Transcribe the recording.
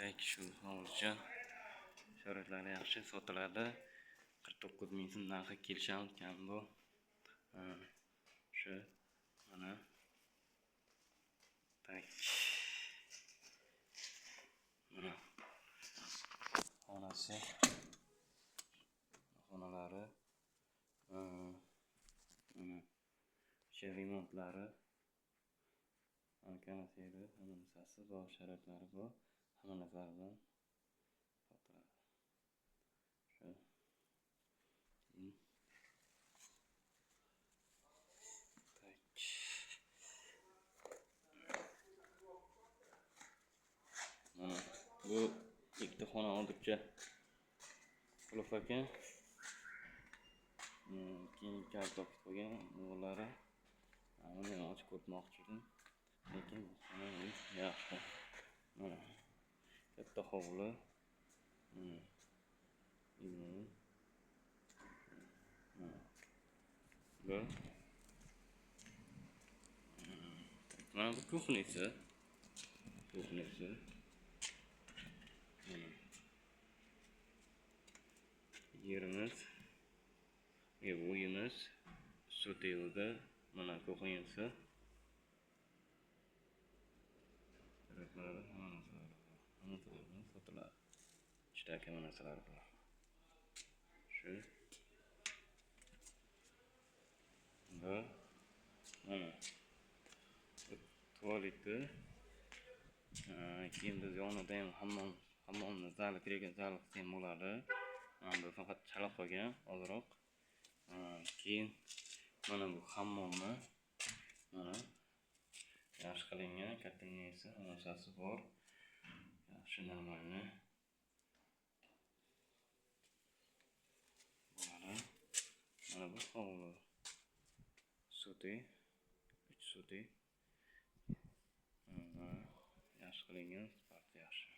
Tak, shu hovlicha sharoitlari yaxshi, sotiladi. 49 ming so'm narxi, kelishamiz, kam bu. Shu mana. Tak. Mana xonasi, xonalari, mana ichi remontlari, konditsioneri, hamma narsasi bor, sharoitlari bor, hamma narsalari bilan sotiladi. Shu. Keyin tak. Mana bu ikkita xona hozircha qulf ekan. Keyin kalit topib qo'ygan o'g'illari. Buni ham ochib ko'rmoqchi edim. Lekin bu xona yaxshi. Mana katta hovli. Mana. Bu. Mana bu kuxnisi. Kuxnisi. Mana. Yerimiz. Uyimiz. Soteyda mana kuxnyasi. Sharoitlari, hamma narsalari bor. Hamma narsalar bilan sotiladi. Ichidagi hamma narsalari bor. Shu. Bu mana bu tualeti. Keyin biz yonida ham hammomni zali, kirgan zali qilsa ham bo'ladi. Mana bu faqat chala qolgan ozroq. Keyin mana bu hammomni mana yaxshi qilingan, katta nesi, narsasi bor. Yaxshi, normalni. Bo'ladi. Mana bu hovli. Suti, 3 suti. Mana yaxshi qilingan, sifati yaxshi.